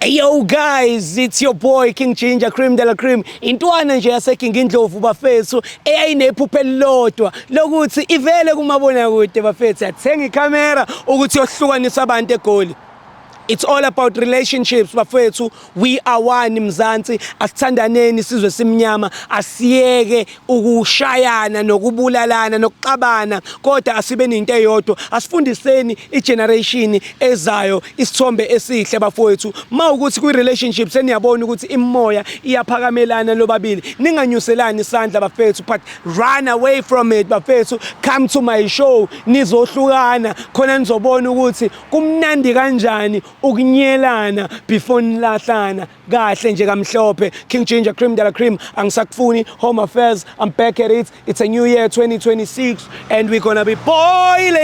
Yo guys, it's your boy King Ginger Cream de la Cream. Intwana nje yaseKing Indlovu, bafethu, eyayinephupho elilodwa lokuthi ivele kumabonakude, bafethu, yathenga ikhamera ukuthi yohlukanisa abantu eGoli. It's all about relationships, bafethu. We are one, Mzansi. Asithandaneni, sizwe simnyama. Asiyeke ukushayana nokubulalana nokuxabana, kodwa asibe nento eyodwa. Asifundiseni igeneration ezayo isithombe esihle, bafowethu. Mawukuthi kwi relationship seniyabona ukuthi imoya iyaphakamelana lobabili, ninganyuselani isandla, bafethu, but run away from it, bafethu. Come to my show, nizohlukana khona, nizobona ukuthi kumnandi kanjani ukunyelana before nilahlana kahle nje kamhlophe. King Ginger Cream de la Cream, Angisakufuni, Home Affairs, I'm back at it. It's a new year, 2026, and we're gonna be boiling.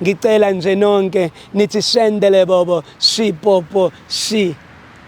Ngicela nje nonke nithi shendele bobo shi popo shi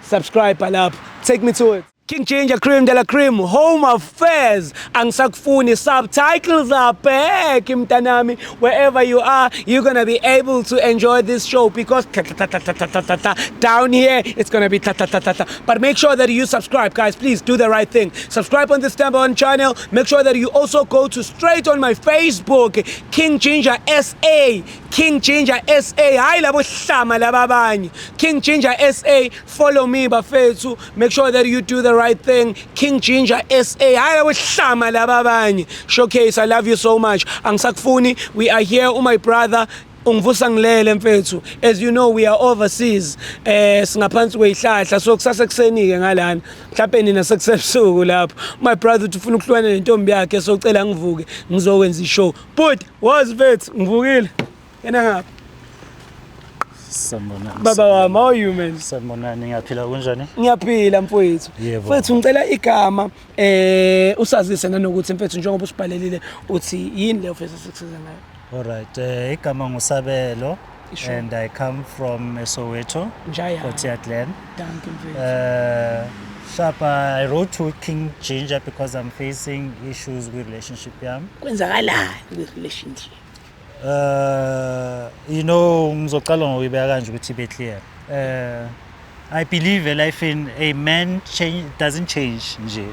subscribe lapho. Take me to it. King Ginger Cream de la Cream, Home Affairs, Angisakufuni subtitles are back, mntanami. Wherever you are, you're gonna be able to enjoy this show because ta ta ta ta ta ta ta ta down here it's gonna be ta ta ta ta ta. But make sure that you subscribe, guys. Please do the right thing. Subscribe on this Stamp channel. Make sure that you also go to straight on my Facebook, King Ginger SA, King Ginger SA. Hayi labo hlama laba abanye. King Ginger SA. Follow me, bafethu. Make sure that you do the right thing. King Ginger SA. Hayi labo hlama laba abanye. Showcase, I love you so much. Angisakufuni. We are here, oh my brother. Ungivusa ngilele, mfethu. As you know, we are overseas, singaphansi kwezihlahla, so kusasa kuseni ke ngalana, mhlawumbe nina sekusebusuku lapho. My brother uthi ufuna ukuhlukana nentombi yakhe, so ucela ngivuke ngizokwenza ishow. But was, mfethu, ngivukile yena ngapha. Sanibonani. Baba wami, how are you, man? Sanibonani, ngiyaphila, kunjani? Ngiyaphila, mfowethu. Yebo. Mfethu, ngicela igama, usazise nanokuthi, mfethu, njengoba usibhalelile, uthi yini leyo mfethu esikusiza ngayo? Alright, igama nguSabelo Sure. and I come from Soweto, Njaya. Protea Glen. Dankie, mfethu. Sharp, I wrote to King Ginger because I'm facing issues with relationship yami. Kwenzakalani kwi-relationship? Ngizoqala ngokuyibeka kanje ukuthi ibe clear. I believe a life in a man change doesn't change nje.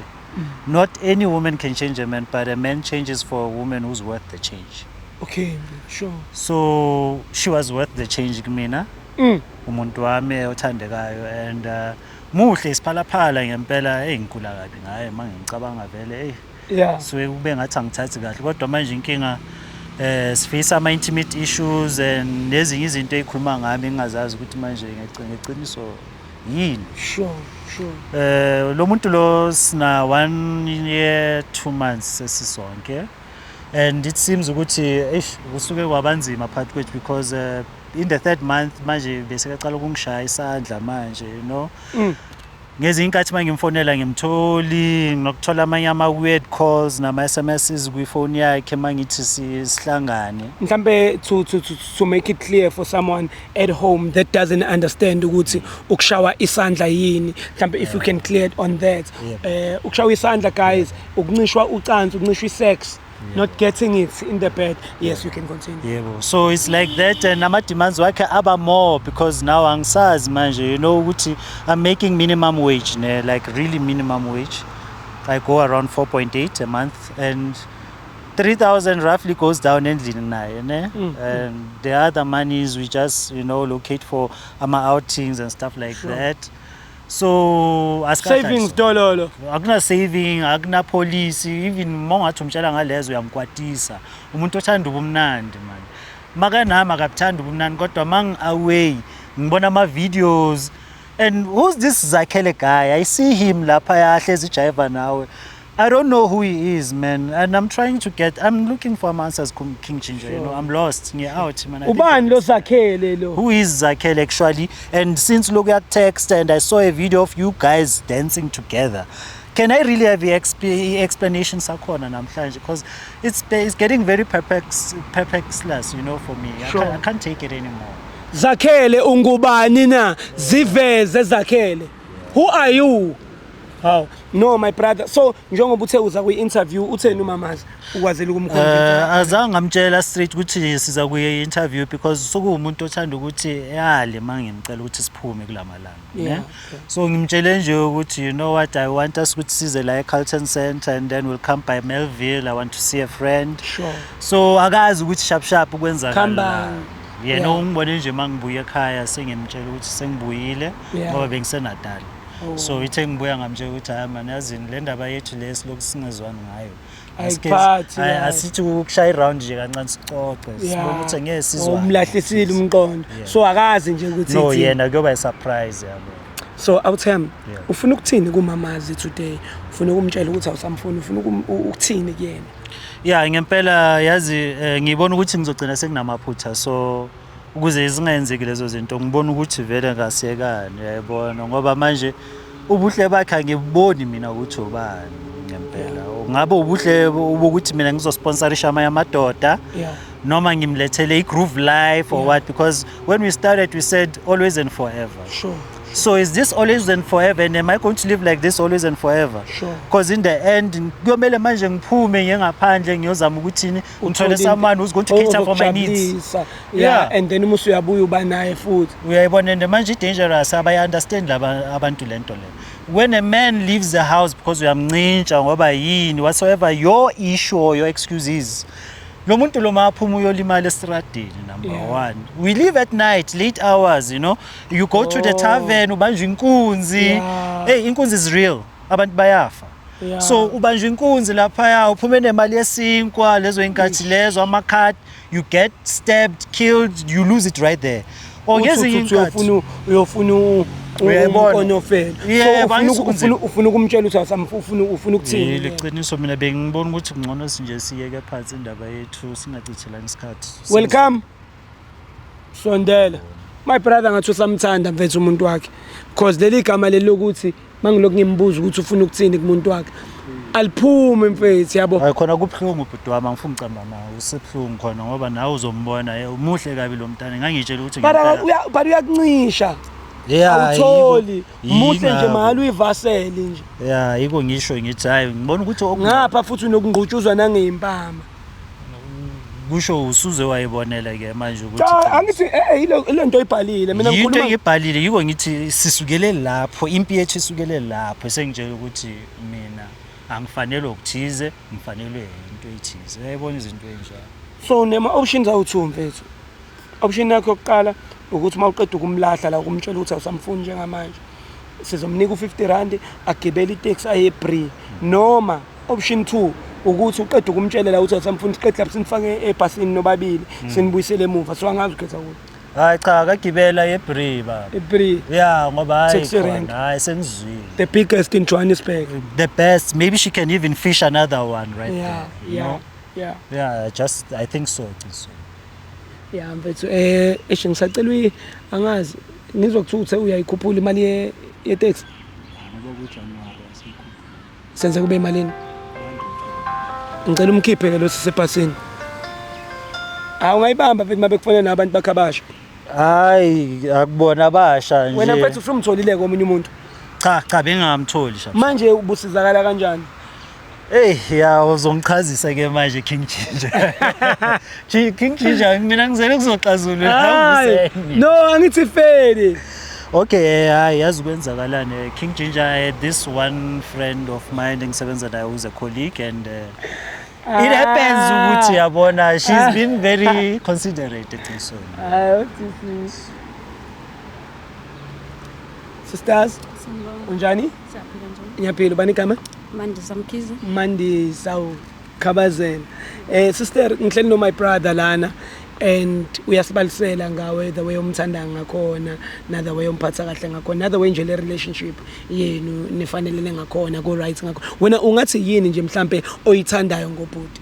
Not any woman can change a man, but a man changes for a woman who's worth the change. Okay, sure. So she was worth the change kumina. Umuntu wami othandekayo and muhle isiphalaphala ngempela, hey, ngigula kabi ngaye mangicabanga vele, hey, suke kube ngathi angithathi kahle, kodwa manje inkinga sifisa ama intimate issues and nezinye izinto ezikhuluma ngami engingazazi ukuthi manje ngeqiniso yini. sure Lo muntu lo sina 1 year 2 months sesisonke and it seems ukuthi eish, kusuke kwabanzima phakathi kwethu because in the third month manje bese kaqala ukungishaya isandla manje. Ngezinye inkathi uma ngimfonela ngimtholi, nginokuthola amanye ama-weird calls nama-SMSs kwifoni yakhe uma ngithi sihlangane. Mhlambe to make it clear for someone at home that doesn't understand ukuthi ukushawa isandla yini, mhlambe if you can clear it on that. Ukushawa isandla, guys, ukuncishwa ucansi, ukuncishwa isex, not getting it in the bed. Yes, you can continue. Yebo, so it's like that and ama-demands wakhe aba more because now angisazi manje ukuthi I'm making minimum wage ne, like really minimum wage. I go around 4.8 a month and 3000 roughly goes down endlini naye ne, and the other monies we just locate for ama-outings and stuff like that, so asikahlali. Savings dololo. Akuna saving, akuna policy. Even uma ungathi umtshela ngalezo, uyamkwatisa. Umuntu othanda ubumnandi man, makanami akabuthanda ubumnandi, kodwa mangi-away ngibona ama-videos. And who's this Zakhele guy? I see him lapha, ahlezi ijayiva nawe. I don't know who he is, man, and I'm trying to get, I'm looking for answers, King Ginger. I'm lost, ngiya-out, man. I think Ubani lo Zakhele lo? Who is Zakhele actually? And since look at text and I saw a video of you guys dancing together, can I really have the explanation sakhona namhlanje? Because it's getting very perplexless for me. I can't take it anymore. Zakhele, ungubani na? Ziveze, Zakhele. Who are you? Hawu. No, my brother, so njengoba uthe uza kwi-interview, utheni umamazi ukwazile ukumconvince? Azange ngamtshela straight ukuthi siza kuye interview because sokuwumuntu othanda ukuthi yale mangimcela ukuthi siphume kulamalanga, ne? So ngimtshele nje ukuthi, you know what, I want us ukuthi size la e-Carlton Center and then we'll come by Melville, I want to see a friend. So akazi ukuthi sharp sharp kwenzakala. Khambani. Yena ungibone nje mangibuya ekhaya, sengimtshela ukuthi sengibuyile ngoba bengiseNatal. Oh. So ithe ngibuya ngamtshela ukuthi hayi man, yazini le ndaba yethu le silokhu singezwani ngayo. Ayikuphathi Hayi, kahle. asithi ukushaya iround nje kancane, sicoce, sibone ukuthi angeke sizwane. Umlahlisile umqondo. Yeah. So akazi nje ukuthi No, ithini. yena kuyoba i-surprise, yabo. So awuthemba, Yeah. ufuna ukuthini kumamazi today? Ufuna ukumtshela ukuthi awusamfuni? Ufuna ukuthini kuyena? Ya, ngempela yazi, ngibona ukuthi ngizogcina sekunamaphutha, so ukuze zingenzeki lezo zinto ngibona ukuthi vele ngasiyekani, uyayibona, ngoba manje ubuhle bakhe angiboni mina ukuthi ubani ngempela. Ngabe ubuhle bokuthi mina ngizosponsorisha amanye amadoda noma ngimlethele i-groove life or what, because when we started we said always and forever. So is this always and forever, and am I going to live like this always and forever? Sure. Because in the end kuyomele manje ngiphume ngiye ngaphandle ngiyozama ukuthini, ngithole someone who's going to cater for my needs. Ozokujabulisa. Yeah, and then uma usuyabuya uba naye futhi. Uyayibona, and manje i-dangerous, abayi-understand laba abantu lento le. When a man leaves the house because uyamncintsha ngoba yini, whatsoever your issue or your excuse is, lo muntu lo maphuma uyolimala estradini, number one. We live at night, late hours. You go to the tavern, ubanjwa inkunzi. Hey, inkunzi is real, abantu bayafa. So ubanjwa inkunzi laphaya, uphume nemali yesinkwa, lezo inkathi lezo amakhadi, you get stabbed, killed, you lose it right there, or Uthi ngezinye uthi inkathi uyofuna Uyayibona? umkonyofela. Yebo, So ufuna angithi kunzima. ufuna ukumtshela ukuthi ufuna ukuthini? Yile qiniso, mina bengibona ukuthi kungcono sinje siyeke phansi indaba yethu, singachithelani isikhathi. Welcome. Sondela. My brother, ngathi usamthanda mfethu umuntu wakhe. Because leli gama leli lokuthi mangilokhu ngimbuza ukuthi ufuna ukuthini kumuntu wakhe, aliphume mfethu, yabo. Hayi, khona kubuhlungu bhuti wami, angifuni ukucamba nawe, usebuhlungu khona ngoba nawe uzombona, umuhle kabi lo mntana, ngangitshela ukuthi But ngempela- but uyakuncisha. Yeah, Awutholi. Muhle nje, yingakho. mahhala uyivasele nje. Yeah, yiko ngisho ngithi hayi, ngibona ukuthi Ngapha futhi unokungqutshuzwa nangeyimpama. Kusho usuze wayibonela ke manje ukuthi Cha, angithi ilo nto oyibhalile mina yinto ngikhuluma. engibhalile, yiko ngithi sisukele lapho, impi yethu isukele lapho, sengitshela ukuthi mina angifanelwe okuthize, ngifanelwe into ethize, uyayibona izinto ey'njalo. So nema options awu-two mfethu. Option yakho yokuqala ukuthi uma uqeda ukumlahla la, ukumtshela ukuthi awusamfuni njengamanje, sizomnika u-50 rand agibele iteksi aye eBree, noma option 2 ukuthi uqeda ukumtshela la ukuthi awusamfuni, siqede lapho sinifake ebhasini nobabili, sinibuyisele emuva. So angazi ukhetha kuphi. Hayi cha, akagibela eBree baba. EBree? Ya, ngoba hayi Taxi rank. khona, hayi sengizwile. The biggest in Johannesburg. The best. Maybe she can even fish another one right there, you know? Yeah, just I think so, I think so. Yeah mfethu, eish, ngisacela uyi angazi ngizwa kuthiwa uthe uyayikhuphula imali ye-taxi. Ngoba kuJanuwari asiyikhuphi. Senze kube imalini? Ngicela umkhiphe ke lo sisebhasini. Hawu, ungayibamba mfethu uma bekufonela nabantu bakho abasha. Hayi, akubona abasha nje. Wena mfethu usumtholile komunye umuntu? Cha cha, bengingamtholi sha. Manje ubusizakala kanjani? Hey, ya, uzongichazisa ke manje, King Ginger. King Ginger, mina ngizele kuzoxazulula. Hayi, no, angithi feli. Okay, hayi, yazi kwenzakalani, King Ginger, I had this one friend of mine engisebenza naye who's a colleague and it happens ukuthi yabona, she's been very considerate eqinisweni. Hayi, uthi sisters, unjani? Siyaphila, njani? Ngiyaphila. Ubani igama? Mandisa Mkhize. Mandisa Khabazela. Sister, ngihleli no my brother lana and uyasibalisela ngawe, the way omthanda ngakhona na the way omphatha kahle ngakhona na the way nje le relationship yenu nifanelene ngakhona, go right ngakho. Wena ungathi yini nje mhlambe oyithandayo ngobhuti?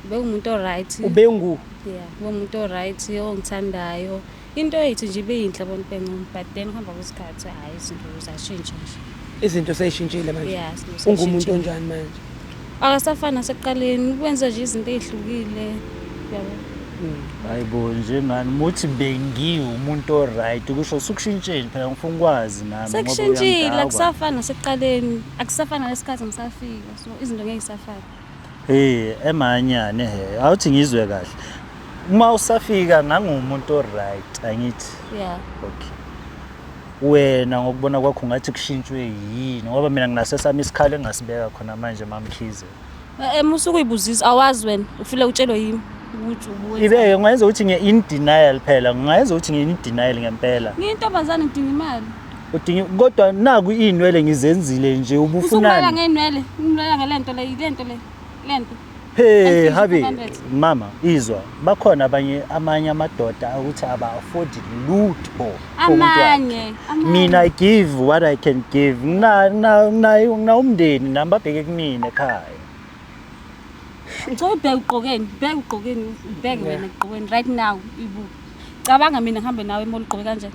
Bewumuntu o-right. Ubengu Yeah, bewumuntu o-right ongithandayo. Into yethu nje ibeyinhle abantu bencomo, but then kuhamba kwesikhathi hayi, izinto zashintsha nje. Izinto seyishintshile manje. Yeah, izinto Ungumuntu seyishintshile. onjani manje? Akasafani nasekuqaleni, wenza nje izinto ey'hlukile. Yabo. Hayibo, njengani muthi bengiwumuntu o-right, kusho sukushintsheni phela, ngifuna ukwazi nami ngoba Sekushintshile, uyangidakwa. akusafani nasekuqaleni, akusafani nalesikhathi ngisafika, so izinto ngeke zisafana. Hey, emanyane he, awuthi ngizwe kahle. Uma usafika ngangumuntu o-right, angithi? Yeah. Okay. Wena ngokubona kwakho ungathi kushintshwe yini? Ngoba mina nginaso sami isikhalo engasibeka khona manje, Mamkhize. Musuke uyibuzisa, awazi wena, ufile utshelwe yimi ukuthi ubuwenza. Ibe ngingayenza ukuthi ngiye in denial phela, ngingayenza ukuthi ngiye in denial ngempela. Ngiyintombazane, ngidinga imali. Udinga, kodwa naku iy'nwele ngizenzile nje, Usukulela ubufunani? ngey'nwele, ngilela ngalento le, lento le, lento. Hey, Angifisi habi, 500. mama, izwa, bakhona abanye amanye amadoda ukuthi aba-afford lutho umuntu wakhe. Amanye, amanye. Mina I give what I can give. Ngina umndeni nami, babheke kumina ekhaya. Ngicela ubheke ugqokeni, ubheke ugqokeni, ubheke wena ugqokeni right now, ibuke. Cabanga mina ngihambe nawe e-mall ugqoke kanjani?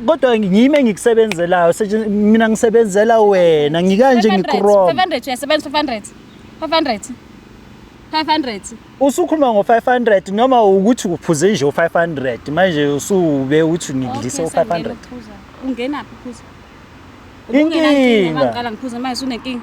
Kodwa ngimi engikusebenzelayo, mina ngisebenzela wena, ngikanje 500, ngikrom. 500 uyasebenza, 500. 500. 500. Usukhuluma ngo-500 noma ukuthi uphuze nje u-500 manje, usube uthi ngidlise u-500. Ungenaphi uphuza? Inkinga. Ngiqala ngiphuza manje usunenkinga.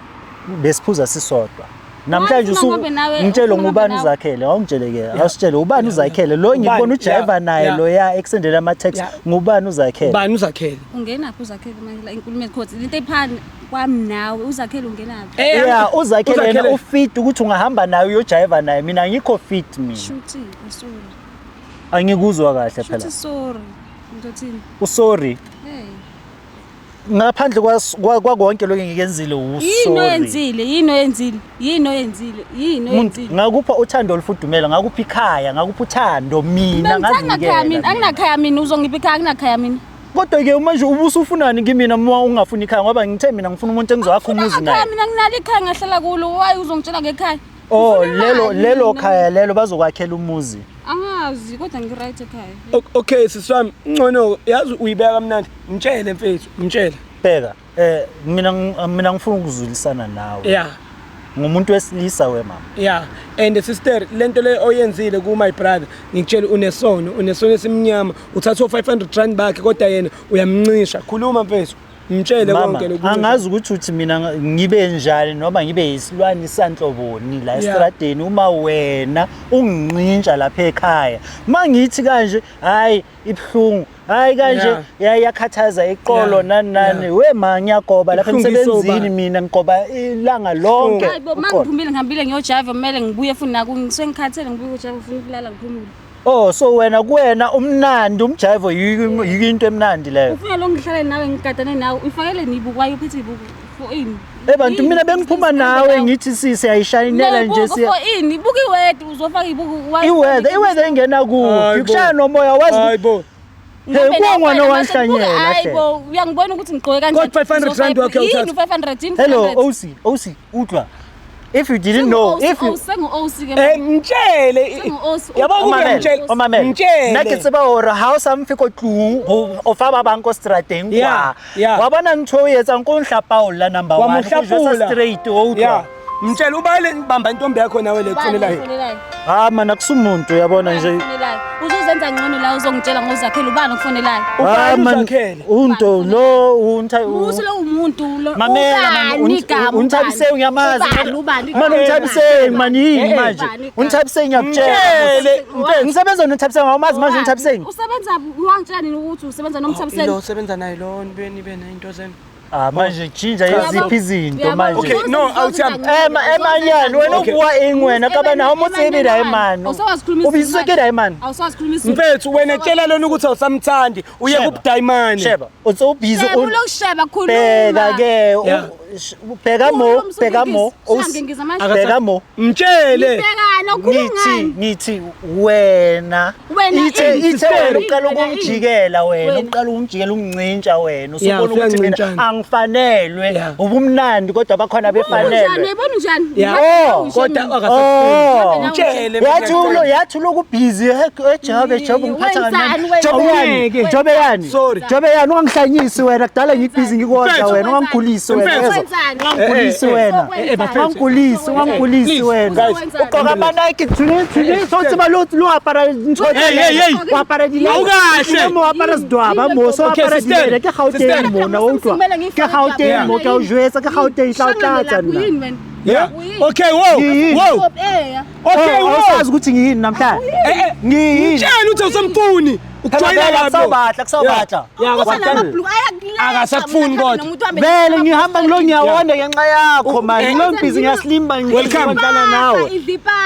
Besiphuza sisodwa. Namhlanje Ufuna ngihambe nawe, ngitshele ufuna ngubani ngihambe nawe. uZakhele, awungitshele ke, awusitshele ubani uZakhele lo ngikubona Ubani? ujiva naye lo ya ekusendela ama-text, ngubani uZakhele? Ubani uZakhele? Ungenaphi uZakhele manje la inkulumo ekhothi? Into ephana kwami nawe, uZakhele ungenaphi? Yeah, uZakhele yena uZakhele. u-fit ukuthi ungahamba naye uyojiva naye, mina angikho fit mina. Shuthi sorry. Angikuzwa kahle phela. Shuthi sorry. Ngizothini? Usorry. Hey. Ngaphandle kwakonke lokho engikenzile, Yini usorry. oyenzile? Yini oyenzile? Yini oyenzile? Yini Muntu, oyenzile? ngakupha uthando olufudumele, ngakupha ikhaya, ngakupha uthando mina, Anginakhaya mina, ngazinikela. anginakhaya mina, uzongipha ikhaya, anginakhaya mina. Kodwa ke manje ubusufunani kimina uma ungafuni ikhaya? Ngoba ngithe mina ngifuna umuntu engizowakha umuzi Ekhaya naye. mina nginalo ikhaya, ngahlala kulo. Why uzongitshela ngekhaya? Oh, Ngifuna lelo imali lelo mina. khaya lelo bazokwakhela umuzi. Angazi kodwa ngi-right ekhaya. Okay, sisi wami, ngcono yazi uyibeka kamnandi. Mtshele mfethu, mtshele. Bheka, mina ngifuna ukuzulisana nawe. Ngumuntu wesilisa we mama. Yeah, and sister, lento le oyenzile ku my brother, ngikutshela unesono, unesono esimnyama. Uthatha u500 rand bakhe kodwa yena uyamncisha. Khuluma mfethu. Mtshele Mama, konke lokhu. angazi ukuthi uthi mina ngibe njani noma ngibe yisilwane sanhloboni la estradeni uma wena ungincintsha lapha ekhaya. Mangithi kanje, hayi ibuhlungu, hayi kanje iyakhathaza iqolo nani nani. We ma, ngiyagoba lapha Ibuhlungu emsebenzini isoba. mina ngigoba ilanga lonke. Hayi bo, Uqolo. mangiphumile ngihambile ngiyojiva, kumele ngibuye futhi naku ngisuke ngikhathele, ngibuye kujiva, ngifuna ukulala ngiphumule. Oh, so wena kuwena umnandi umjivo, yiko into emnandi leyo. Ufuna lo ngihlale nawe ngigadane nawe, uyifakele nibuku wayo uphethe ibuku for ini? Eh bantu, Yini? mina bengiphuma nawe ngithi siyayishanela nje siya for ini? Buka i-weather, uzofaka ibuku why? I-weather ingena kuphi? Hayi bo. Kushaya nomoya wazi. Hayi bo. Hey, kuwa ngwana wanhlanyela Hayi hle. bo, uyangibona ukuthi ngigqoke kanjani. Kodwa 500 rand wakhe Yini awuthatha. u-500, yini Hello, 500? OC, OC, utlwa. If you didn't know, if you Sengu-OC ke. Mtshele. Sengu-OC. Yabo kube Omamele, mtshele. omamele. Mtshele. Nna ke tseba hore ha o sa mfe ko tlung o fa ba bang ko strateng kwa. Wa bona ntho o e etsang ko nhlapaola number 1. Ko jwetsa Wamuhlapula. straight, o utlwa. Mtshele ubale bamba intombi yakho nawe le Ubani kufonelayo. okufonelayo? Ah mana, kusumuntu uyabona nje. Ubani okufonelayo? Uzozenza ngcono la, uzongitshela ngoZakhele, ubani okufonelayo? Ah Ubani man, uZakhele? unto lo untha Musi lo umuntu lo. Mamela man, Ubani igama, uNthabiseng ubani? uyamazi. Ubani, ubani Man, igama? uNthabiseng man, yini Eh, eh. manje? Ubani igama? uNthabiseng ngiyakutshela. Mtshele, mfethu. Ngisebenza noNthabiseng, awumazi manje Ubani? uNthabiseng? Usebenza, wangitshela nini ukuthi usebenza nomthabiseni? Lo sebenza naye lo nibe nibe into zenu. Ah manje tshintsha Uyabo- iziphi izinto uyabo- manje? Okay, no, awuthami. Ema emanyani wena Okay. ubuwa eng wena ka bana ha o mo tsebe daemane. Awusawazi O bitsitswe ke daemane. Awusawazi khuluma isiZulu. Mfethu wena tshela lona ukuthi awusamthandi uye Sheba. kubudayimane. Sheba, o tso busy Sheba, ulokusheba khuluma. Bheka ke, Yeah. bheka mo, Khuluma, bheka mo, Usuyangingiza manje. bheka mo. Mtshele. Ngibhekana, ukhuluma Ngithi ngani? ngithi wena Wena ithe ini, ithe wena sister. uqala Wena ini. ukungijikela wena Wena. uqala ukungijikela ungincintsha wena Yeah, usubona ukuthi mina usuyangintsha. angifanelwe ubumnandi kodwa bakhona Unjani, befanelwe. uyayibona unjani? Yeah. Ngihambe Oh, nawe nje Kodwa mina. akasafuni. Oh. Mtshele. Yathi ulo yathi uloku busy ejobe jobe ngiphatha Wenzani kamnandi. wena? Jobe yani, Awungeke. jobe yani. Sorry. Jobe yani, ungangihlanyisi wena, kudala ngibhizi ngikondla Mfethu. wena, ungangigulisi wena. Mfethu. Yezwa. Ungangigulisi wena. Ungangigulisi, ungangigulisi wena. Ugqoka ama-Nike thune thune sothi ba lo lo apara ntho. Hey, hey, hey. O apara di Awukahle. Mo apara sidwaba mo so Okay, apara sister. dilele ke Gauteng Sister. mona wa utlwa. Ke Gauteng mo ke o jwetsa ke Gauteng tla o tlatsa nna. Yeah. Okay, whoa. Yini? Whoa. Okay, Oh, whoa. awusazi ukuthi ngiyini namhlanje. Eh, eh. Ngiyini? Mtshela ukuthi awusamfuni. Ukujoyina Phela, lapho. akusawubatla, akusawubatla. Yeah, Akasakufuni kodwa. Vele ngihamba ngilo ngiyawona ngenxa yakho man. Eh, Ngilo busy ngiyasilima Welcome. ngidlala nawe.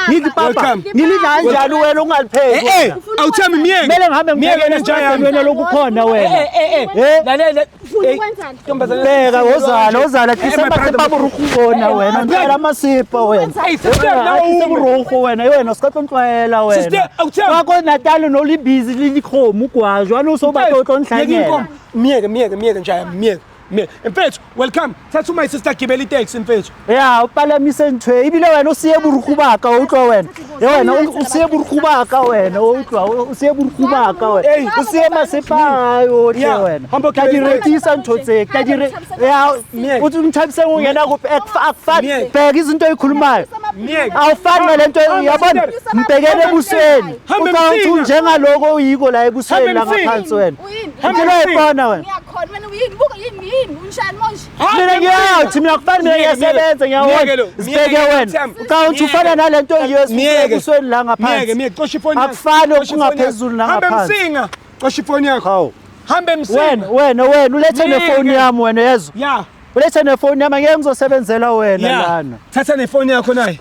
Ngidla ipapa. Welcome. Ngilidla kanjani wena ungalipheki? Eh, eh, awuthembi myeke. Kumele ngihambe Myeke ngipheke nenja yami. wena lokhu khona wena. Eh, eh, eh. Eh? Lalela. Ufuna Eh, ukwenzani? ntombazane. Bheka wozala wozala Eh, my tlisa brother. masepa borukgu bona wena ntlela masepa wena. Hey, sister, nawe Tlisa ume. borukgu wena wena o ska tlo ntlwaela Sister, wena. awuthembi. Wa ko Natal no le busy le dikgomo kwa jwale o so batla o tlo ntlhanyela. Myeke, myeke, myeke nja yami, myeke. Myeke. Mfethu, welcome. Thatha my sister gibela itaxi mfethu. Ya o palamise ntho e ebile wena o siye borukgu ba ka o utlwa wena. Ye wena o siye borukgu ba ka wena o utlwa o siye borukgu ba ka wena. Hey. O siye masepa a otlhe Yeah. wena. Hamba Ka di ugibele rekisa ntho tse ka di re ya Myeke. uthi ngithabise ngongena kuphi akufani Myeke. bheka izinto oyikhulumayo. Myeke. Awufani nalento uyabona mbhekele ebusweni. Hambe Ucabanga ukuthi Msinga. unjengaloko oyiko la ebusweni Hambe la Msinga. ngaphansi wena. Hambe Impilo Msinga. uyayibona wena. Ngiyakhona wena uyini buka yini yini unjani manje? Mina ngiyathi mina kufani mina Myeke, ngiyasebenza myeke ngiyawona. lo, Sibheke myeke, wena. Themba. Ucabanga ukuthi ufana nalento Myeke. ebusweni la Myeke, ngaphansi. myeke, xosha ifoni yakho. Akufani Xosha ifoni yakho. okungaphezulu Hambe nangaphansi. Msinga. Xosha ifoni yakho. Hawu. Hambe Msinga. Wena wena wena ulethe Myeke. nefoni yami wena yezwa. Yeah. Ulethe nefoni yami angeke ngizosebenzela wena Yeah. lana. Thatha nefoni yakho naye.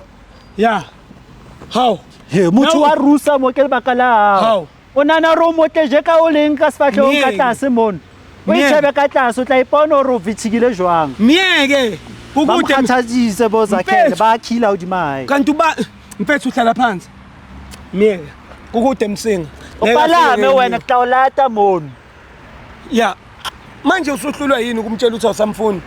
Yeah. How? He motho Now- wa rusa mo ke lebaka la hao. Hawu. O nana re o motle je ka o leng ka sefahlehong ka Myeke. tlase mono. O Myeke. itjhebe ka tlase o tla ipona hore o vitshikile jwang. Myeke. Ba Ukude mkhathazise bo Zakhele Mfethu. ba khila hodima hae. kanti uba mfethu uhlala phansi. Myeke. Kukude Msinga. O palame wena ke tla o lata mono. Yeah. Manje usuhlulwa yini ukumtshela ukuthi awusamfuni?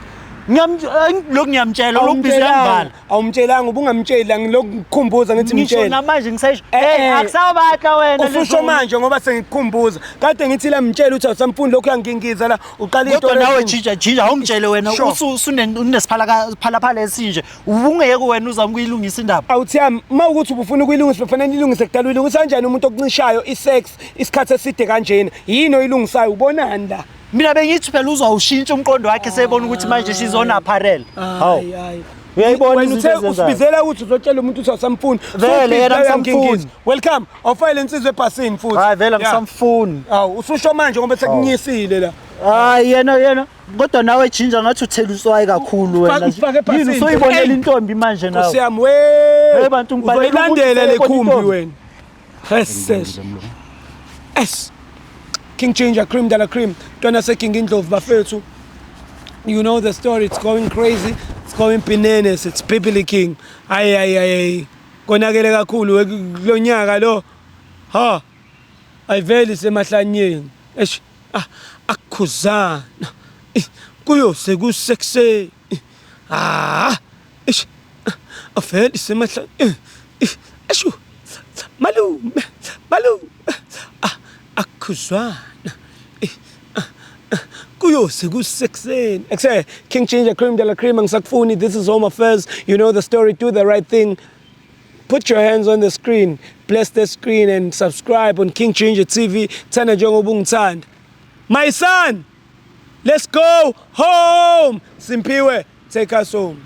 Lokhu ngiyamtshela lokhu busy yangivala. Awumtshelanga ubungamtsheli ngilokhu ngikukhumbuza ngithi Ngisho mtshele. namanje ngisayisho. Eh, Hey eh. akusawubatla wena. Ususho lezulu. manje ngoba sengikukhumbuza. Kade ngithi la mtshela ukuthi awusamfuni lokhu uyangingiza la uqala into. Kodwa nawe jija jija awungitshele wena Sure. usunesiphalaphala esinje. Ubungeke wena uzama ukuyilungisa indaba. Awuthiyami uma ukuthi ubufuna ukuyilungisa kufanele ilungise kudala uyilungisa kanjani umuntu okuncishayo i-sex isikhathi eside kanjena yini oyilungisayo ubonani la Mina bengithi phela uzawushintsha umqondo wakhe sebona ukuthi manje she's on apparel. Hawu. Hayi, hayi. Uyayibona Wena izinto uthe ezenzayo. usibizela ukuthi uzotshela umuntu ukuthi awusamfuni Vele, yena So, angisamfuni. uyangingiza. Welcome awufayile insizwa ebhasini futhi Hayi vele Yeah. ngisamfuni. Awu ususho manje ngoba sekunyisile la Hayi yena yena kodwa nawe Ginger ngathi uthela uswayi kakhulu wena. Ufake ebhasini. Yini usoyibonela Hey. intombi manje nawe. Nkosi yami we Hey, bantu, ngibhalela umuntu uzoyilandela le useyibona khumbi intombi. wena Yes. S King Ginger Cream de la Cream Ntwana seking Indlovu bafethu. You know the story, it's going crazy, it's going bananas, it's Bibili King. Ay ay ay ay. Konakele kakhulu we kulonyaka lo. Ha. Ayiveli semahlanyeni. Eish ah akukhuzana. Eh, Kuyose kusekuseni. Ah. Eish. Aveli semahlanyeni. Eshu. Malume. Malume. Ah akukhuzwana. Eh, Kuyose kusekuseni. Ekse King Ginger Cream de la Cream angisakufuni. This is Home Affairs. You know the story. Do the right thing. Put your hands on the screen, bless the screen and subscribe on King Ginger TV. Thanda njengoba ungithanda. My son, let's go home. Simpiwe, take us home.